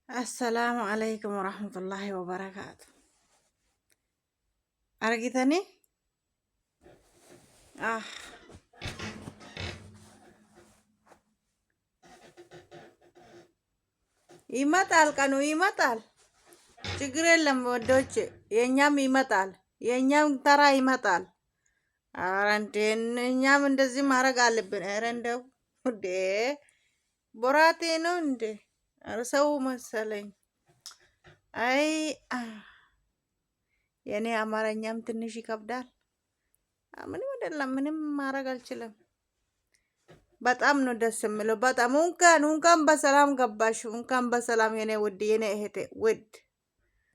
አሰላሙ አለይኩም ወራህመቱላሂ ወበረካቱ። አርጊተኒ አህ ይመጣል፣ ቀኑ ይመጣል። ችግር የለም ወዶች፣ የእኛም ይመጣል፣ የእኛም ተራ ይመጣል። ኧረ እንዴ እኛም እንደዚህ ማድረግ አለብን። ኧረ እንደው እንዴ ቦራቴ ነው እንዴ? ኧረ ሰው መሰለኝ። አይ የእኔ አማርኛም ትንሽ ይከብዳል። ምንም አይደለም፣ ምንም ማድረግ አልችልም። በጣም ነው ደስ የሚለው። በጣም እንኳን እንኳን በሰላም ገባሽ፣ እንኳን በሰላም የኔ ውድ የኔ እህቴ ውድ